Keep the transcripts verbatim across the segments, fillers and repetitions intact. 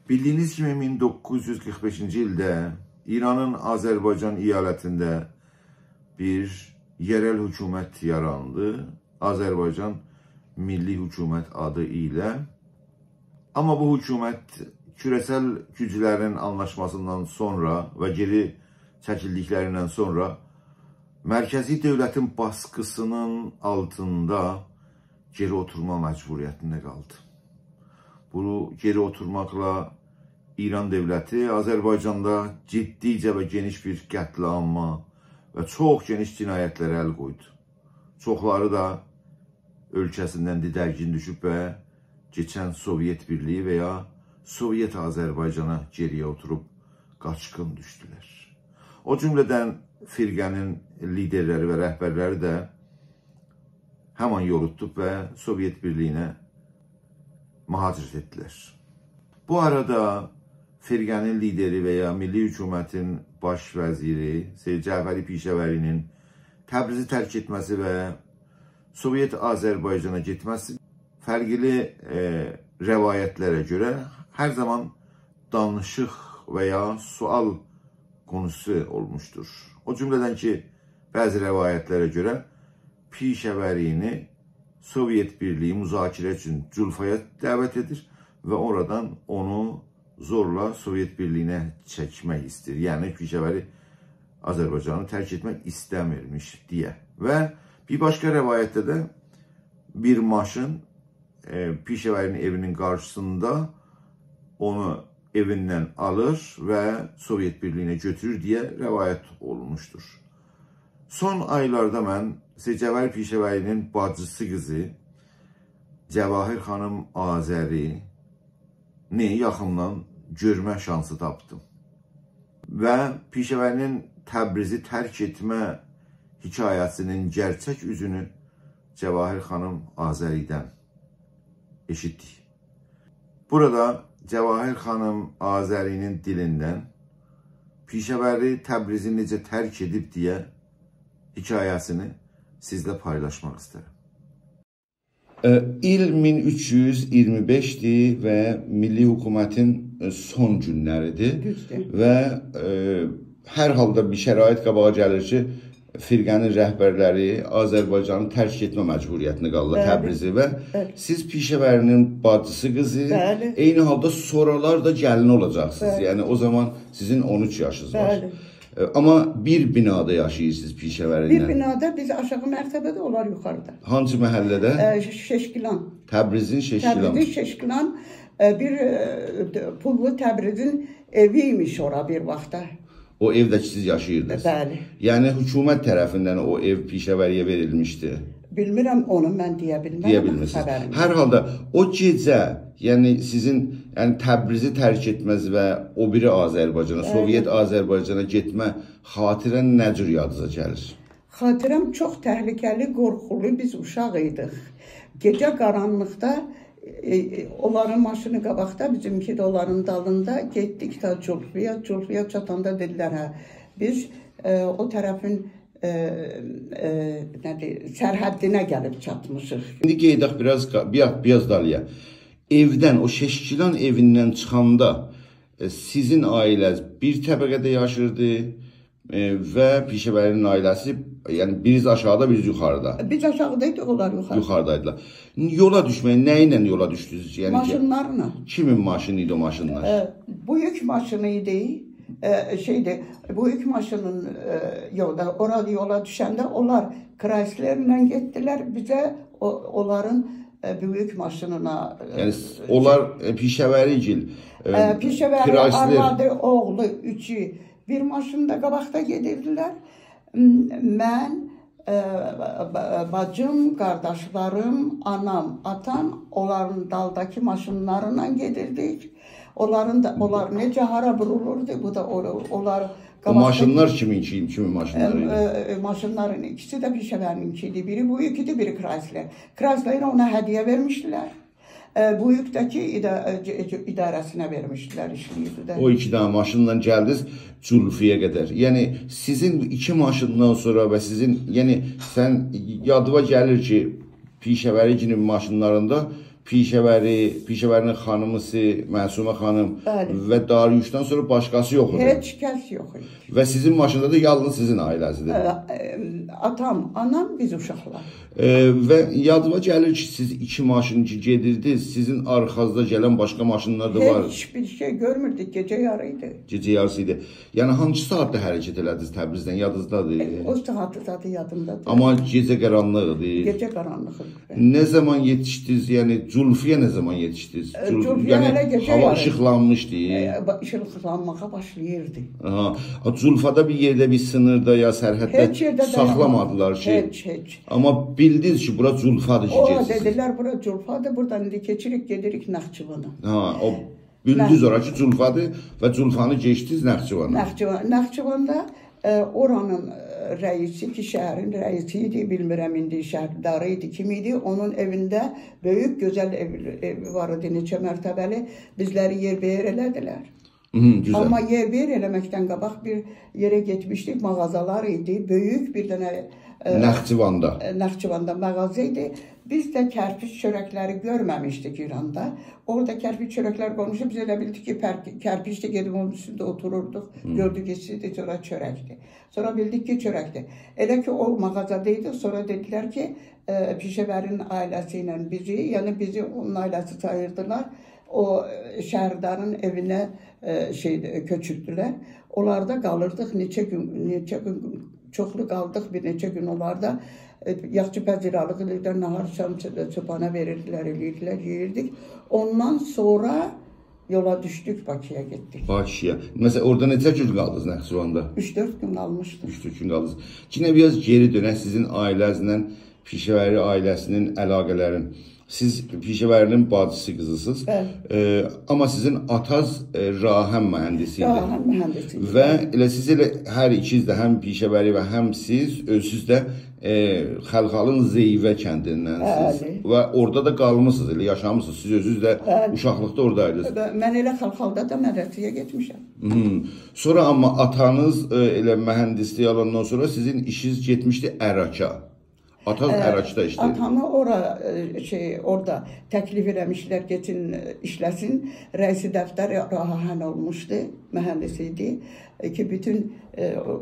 بیلدیگینیز کیمی، مین دوققوز یوز قیرخ بئشینجی ایلده ایرانین آذربایجان ایالتینده بیر یئرل حکومت یاراندی. آذربایجان میللی حکومت آدی ایله. آمما بو حکومت کوره‌سل گوجلرین آنلاشماسیندان سونرا و گئری چکیلدیکلریندن سونرا مرکزی دؤولتین باسقیسی‌نین آلتیندا گئری اوتورما مجبوریتینده قالدی. بو گئری اوتورماقلا ایران دؤولتی آذربایجاندا جدیجه و گئنیش بیر قتل‌عاما و چوخ گئنیش جنایتلره ال قویدو. چوخلاری دا اؤلکه‌سیندن دیدرگین دوشوب و کئچن سووئت بیرلیگی و یا سووئت آذربایجانا گئری‌یه اوتوروب قاچقین دوشدولر. او جمله‌دن فرقه‌نین لیدرلری و رهبرلری ده همان یولو توتوب و سووئت بیرلیگینه مهاجرت ائتدیلر. بو آرادا فرقه‌نین لیدری و یا میللی حکومتین باش وزیری سید جعفری پیشه‌وری‌نین تبریزی ترک ائتمه‌سی و سووئت آذربایجانا گئتمه‌سی فرقلی، ائ، روایتلره گؤره هر زامان دانیشیق و یا سؤال قونوسو اولموشدور. او جمله‌دن کی، بعضی روایتلره گؤره پیشه‌وری‌نی سووئت بیرلیگی مذاکره اوچون جولفایا دعوت ائدیر و اورادان اونو زورلا سووئت بیرلیگینه چکمک ایسته‌ییر. یعنی پیشه‌وری آذربایجانی ترک ائتمک ایسته‌میرمیش دئیه. و بیر باشقا روایتده ده بیر ماشین، ائ، پیشه‌وری‌نین ائوی‌نین قارشیسیندا اونو ائویندن آلیر و سووئت بیرلیگینه گؤتورور دئیه روایت اولونموشدور. سون آیلاردا من سید جعفری پیشه‌وری‌نین باجیسی قیزی جواهر خانیم آذری‌نی یاخیندان گؤرمه شانسی تاپدیم. و پیشه‌وری‌نین تبریزی ترک ائتمه حکایه‌سی‌نین گئرچک اوزونو جواهر خانیم آذری‌دن ائشیتدیک. بورادا جواهر خانیم آذری‌نین دیلیندن پیشه‌وری تبریزی نئجه ترک ائدیب دئیه حکایه‌سینی سیزله پایلاشماق ایسترم. ائ، ایل مین اوچ یوز اییرمی بئشدیر و میللی حکومتین، ائ، سون گونلریدیر. دوزدور. و، ائ، هر حالدا بیر شرایط قاباغا گلیر کی، فرقه‌نین رهبرلری آذربایجانی ترک ائتمه مجبوریتینده قالدیلار، بلی، تبریزی و، بلی، سیز پیشه‌وری‌نین باجیسی قیزی، بلی، عینی حالدا سونرالار دا گلین اولاجاقسینیز. بلی. یعنی او زامان سیزین اون اوچ یاشینیز وار. بلی. ائ، آمما بیر بینادا یاشاییرسینیز پیشه‌وری‌نین. بیر بینادا، بیز آشاغی مرتبه‌ده، اونلار یوخاریدا. هانسی محله‌ده؟ ائ، ش-، ششکیلان. تبریزین ششکیلان. تبریزین ششکیلان، ائ، بیر، ائ، د-، پوللو تبریزین ائوی ایمیش اورا بیر واختدا. او ائوده کی سیز یاشاییردینیز. بلی. یعنی حکومت طرفیندن او ائو پیشه‌وری‌یه وئریلمیشدی. بیلمیرم، اونو من دئیه بیلمرم، دئیه بیلمیرسینیز، خبریم یوخ. هر حالدا او گئجه، یعنی سیزین، یعنی تبریزی ترک ائتمز و او بیری آذربایجانا، بلی، سووئت آذربایجانا گئتمه خاطره نه جور یادینیزا گلیر؟ خاطره‌م چوخ تهلکه‌لی، قورخولو، بیز اوشاق ایدیک. گئجه قارانلیقدا، ائ، ائ، اونلارین ماشینی قاباقدا، بیزیمکی ده اونلارین دالیندا، گئتدیک تا جولفی‌یه. جولفی‌یه چاتاندا دئدیلر، هه، بیز، ائ، او طرفین، ائ، ائ، نه‌دیر، سرحدینه گلیب چاتمیشیق. ایندی گئدک بیر آز قا-، بیر آز، بیر آز دالییا. ائودن، او ششکیلان ائویندن چیخاندا، ائ، سیزین عائله‌ز بیر طبقه‌ده یاشیردی، ائ، و پیشه‌وری‌نین عائله‌سی، یعنی بیریز آشاغیدا، بیریز یوخاریدا. بیز آشاغیدایدیق، اونلار یوخاریدا. یوخاریدایدیلار. یولا دوشمک، نه ایله یولا دوشدونوز؟ یعنی کی، ماشینلارلا. کیمین ماشینی ایدی او ماشینلار؟ ائ، بویوک ماشینی ایدی. ائ، شئیدی، بویوک ماشینین، ائ، یولدا، اورا یولا دوشنده اونلار کرایسلرله گئتدیلر. بیزه او، اونلارین، ائ، بویوک ماشینینا، ائ، یعنی س-، اونلار، ائ، پیشه‌وری‌گیل، ائ، ائ، پیشه‌وری، کرایسلر. آروادی، اوغلو، اوچو بیر ماشیندا قاباقدا گئدیردیلر. م-، من، ائ، با-، با-، باجیم، قارداشلاریم، آنام، آتام اونلارین دالداکی ماشینلارینان گئدیردیک. اونلارین دا، اونلار نئجه هارا بورولوردو، بو دا اورا، اونلار او قاباقدا ماشینلار کیمین، کیم-، کیمین ماشینلاری ایدی؟ ائم، ائ، ائ، ماشینلارین ایکیسی ده پیشه‌وری‌نینکی ایدی. بیری بویوک ایدی، بیری کرایسلر. کرایسلری اونا هدیه وئرمیشدیلر. ائ، بویوک دا کی، ایدا-، ائ، ج-، ج-، اداره‌سینه وئرمیشدیلر، ایشله‌ییردی ده. او ایکی دنه ماشینلا گلدینیز جولفی‌یه قدر. یعنی، سیزین ایکی ماشیندان سونرا و سیزین، یعنی، سن، یادیما گلیر کی، پیشه‌وری‌گیلین ماشینلاریندا پیشه‌وری، پیشه‌وری‌نین خانیمیسی، معصومه خانیم، بلی، و داریوشدان سونرا باشقاسی یوخ ایدی. هئچ کس یوخ ایدی. و سیزین ماشیندا دا یالنیز سیزین عائله‌سیدیر. ائ، ائ، آتام، آنام، بیز اوشاقلار. ائ، و یادیما گلیر کی، سیز ایکی ماشین کی گئدیردینیز، سیزین آرخانیزدا گلن باشقا ماشینلار دا وار. هئچ بیر شئی گؤرموردوک، گئجه یاری ایدی. گئجه یاریسی ایدی. یعنی، هانسی ساعاتدا حرکت ائله‌دینیز تبریزدن، یادینیزدادیر؟ ائ، او ساعاتی زادی یادیمدادیر. آمما گئجه قارانلیق ایدی. گئجه قارانلیق ایدی. نه زامان یئتیشدینیز؟ یعنی، جولفایا نه زامان یئتیشدینیز؟ ائ، جول-، جولفایا یعنی، هله گئجه هاوا یاری. ایشیقلانمیشدی؟ ائ، با-، ایشیقلانماغا باشلاییردی. آها. او جولفادا بیر یئرده، بیر سینیردا یا سرحدده هئچ یئرده ساخلامادیلار دایانمادی. کی؟ هئچ، هئچ. آمما بیلدینیز کی، بورا جولفادیر کی، اورا گئدیرسینیز. دئدیلر، بورا جولفادیر، بورادان ایندی کئچیریک، گئدیریک ناخچیوانا. ها، او بیلدینیز ناخ- اورا کی، جولفادیر و جولفانی کئچدینیز ناخچیوانا. ناخچیوان، ناخچیواندا، ائ، اورانین، ائ، رئیسی کی، شهرین رئیسی ایدی، بیلمیرم ایندی شهرداری ایدی، کیم ایدی، اونون ائوینده بؤیوک، گؤزل ائو، ائو وار ایدی، نئچه مرتبه‌لی، بیزلری یئربه‌یئر ائله‌دیلر. هی، گؤزل. آمما یئربه‌یئر ائله‌مکدن قاباق بیر یئره گئتمیشدیک، مغازالار ایدی، بؤیوک بیر دنه، ائ، ناخچیواندا. ائ، ناخچیواندا مغازه ایدی. بیز ده کرپیچ چؤرکلری گؤرمه‌میشدیک ایراندا. اورادا کرپیچ چؤرکلر قویموشدو، بیز ائله بیلدیک کی، پر-، کرپیچ ده گئدیب اونون اوستونده اوتوروردوق. هی. گؤردوک کی، ایستیدی، سونرا چؤرکدیر. سونرا بیلدیک کی، چؤرکدیر. ائله کی، او مغازادا ایدیک، سونرا دئدیلر کی، ائ، پیشه‌وری‌نین عائله‌سی ایله بیزی، یعنی بیزی اونون عائله‌سی ساییردیلار. او، ائ، شهردارین ائوینه، ائ، شئی، ائ، کؤچوردولر. اونلاردا قالیردیق نئچه گون، نئچه گون، چوخلو قالدیق، بیر نئچه گون اونلاردا. ائ، یاخشی پذیرایلیق ائدیردیلر، ناهار، شام، چو-، چوپانا وئریردیلر، ائله‌ییردیلر، یئییردیک. اوندان سونرا یولا دوشدوک، باکی‌یا گئتدیک. باکی‌یا. مثلا، اورادا نئچه گون قالدینیز ناخچیواندا؟ اوچ-دؤرد گون قالمیشدیق. اوچ-دؤرد گون قالدینیز. یئنه بیر آز گئری دؤنک سیزین عائله‌نیزله، پیشه‌وری عائله‌سی‌نین علاقه‌لرین. سیز پیشه‌وری‌نین باجیسی قیزیسینیز. بلی. ائ، آمما سیزین آتاز، ائ، راه‌آهن مهندسی ایدی. راه‌آهن مهندسی ایدی. و ائله سیز ائله هر ایکینیز ده، هم پیشه‌وری و هم سیز، اؤزونوز ده، ائ، خلخالین زیوه کندیندنسینیز. بلی. و اورادا دا قالمیسینیز، ائله یاشامیسینیز. سیز اؤزونوز ده، بلی، اوشاقلیقدا اورادایدینیز. و من ائله خلخالدا دا مدرسه‌یه گئتمیشم. هی. سونرا آمما آتانیز، ائ، ائله مهندسلیک آلاندان سونرا سیزین ایشینیز گئتمیشدی اراکا. آتاز، ائ، اراکدا ایشله‌ییر. آتامی اورا، ائ، شئی، اورادا تکلیف ائله‌میشدیلر، گئتسین، ائ، ایشله‌سین. رئیس دفتر راه‌آهن اولموشدو، مهندس ایدی. ائ، کی، بوتون، ائ، او،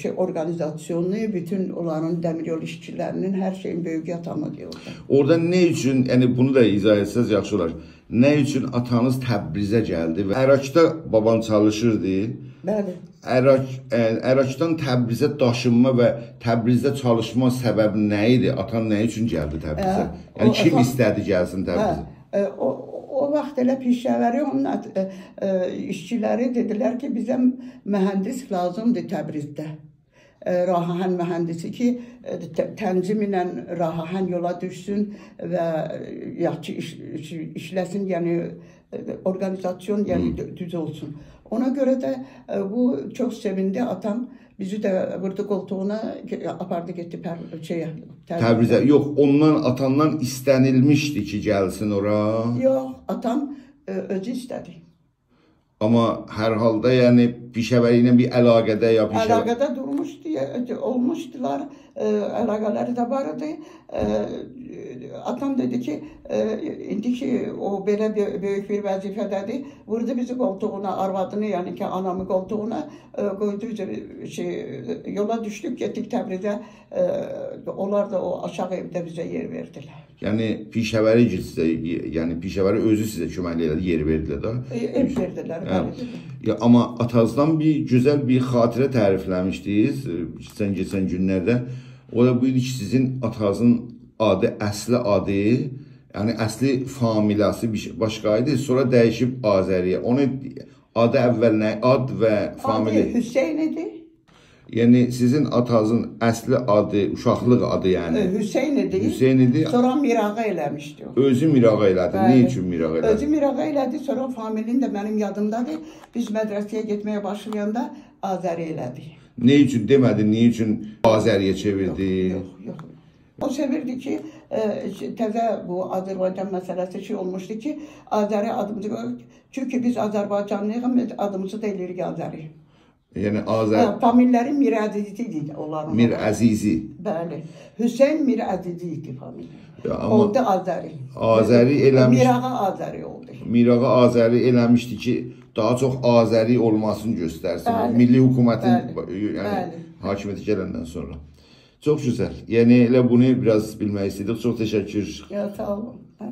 شئی، اورقانیزاسیونو، بوتون اونلارین دمیر یول ایشچیلری‌نین، هر شئیین بؤیویو آتام ایدی اورادا. اورادا نه اوچون، یعنی بونو دا ایضاح ائتسز یاخشی اولار. نه اوچون آتانیز تبریزه گلدی و اراکدا بابان چالیشیردی؟ بلی. اراک، ائ، اراکدان تبریزه داشینما و تبریزده چالیشما سببی نه ایدی؟ آتان نه اوچون گلدی تبریزه؟ هه، یعنی او کیم اساس ایسته‌دی گلسین تبریزه؟ هه، ائ، او، او واخت ائله پیشه‌وری اونون ات-، ائ، ائ، ایشچیلری دئدیلر کی، بیزه مهندس لازیمدیر تبریزده. ائ، راه‌آهن مهندسی کی، ائ، ت-، تنظیم ایله راه‌آهن یولا دوشسون و، ائ، یاخشی ایش، ایش، ایشله‌سین، یعنی، ائ، اورقانیزاسیون، یعنی، هی. دو-، دوز اولسون. اونا گؤره ده، ائ، بو چوخ سئویندی آتام. بیزی ده ووردو قولتوغونا، کی، آپاردی گئتدی پر-، شئیه، تبریزه. تبریزه. یوخ، اوندان، آتاندان ایسته‌نیلمیشدی کی، گلسین اورا؟ یوخ، آتام، ائ، اؤزو ایسته‌دی. آمما هر حالدا، یعنی، پیشه‌وری ایله بیر علاقه‌ده یا پیشه‌وری علاقه‌ده دورموشدو، یا، اولموشدولار، ائ، علاقه‌لری ده وار ایدی. ائ، آتام دئدی کی، ائ، ایندی کی، او بئله بؤ-، بؤیوک بیر وظیفه‌ده‌دیر، ووردو بیزی قولتوغونا، آروادینی، یعنی کی، آنامی قولتوغونا، ائ، قویدو بیزی، شئی، یولا دوشدوک، گئتدیک تبریزه. ائ، اونلار دا او آشاغی ائوده بیزه یئر وئردیلر. یعنی پیشه‌وری سیزه، یعنی پیشه‌وری اؤزو سیزه کؤمکلیک ائله‌دی، یئر وئردیلر ده. ائ، ائو وئردیلر، هه. بلی. یا، آمما آتازدان بیر گؤزل بیر خاطره تعریفله‌میشدینیز، ائ، کئچن، کئچن گونلرده. او دا بو ایدی کی، سیزین آتازین آدی، اصلی آدی، یعنی اصلی فامیلیاسی بیر شئی، باشقا ایدی، سونرا دییشیب آذری‌یه. اونون آدی اول نه؟ آد و فامیلی. آدی حسین ایدی. یعنی سیزین آتازین اصلی آدی، اوشاقلیق آدی یعنی؟ ائ، حسین ایدی. حسین ایدی. سونرا میرآغا ائله‌میشدی او. اؤزو میرآغا ائله‌دی. بلی. نه اوچون میرآغا ائله‌دی؟ اؤزو میرآغا ائله‌دی، سونرا فامیلین ده منیم یادیمدادیر. بیز مدرسه‌یه گئتمه‌یه باشلایاندا آذری ائله‌دی. نه اوچون دئمه‌دی، نه اوچون آذری‌یه چئویردی؟ یوخ، یوخ، یوخ. او سئویردی کی، ائ، تزه بو آذربایجان مسئله‌سی شئی اولموشدو کی، آذری آدیمیزی قویوب، چونکی بیز آذربایجانلی‌ییق، آدیمیزی دا ائله‌ییریک آذری. یعنی آذر... هه، فامیللری میرعزیزی ایدی اونلارین. میرعزیزی. بلی. حسین میرعزیزی ایدی فامیلی. یا، آمما اولدو آذری. آذری ائله‌میش- میرآغا آذری اولدو. میرآغا آذری ائله‌میشدی کی، داها چوخ آذری اولماسینی گؤسترسین. بلی. میللی حکومتین، بلی. یعنی بلی. حاکمیته گلندن سونرا. چوخ گؤزل. یعنی ائله بونو بیر آز بیلمک ایسته‌دیک. چوخ تشکر. یا، ساغ اولون. هه.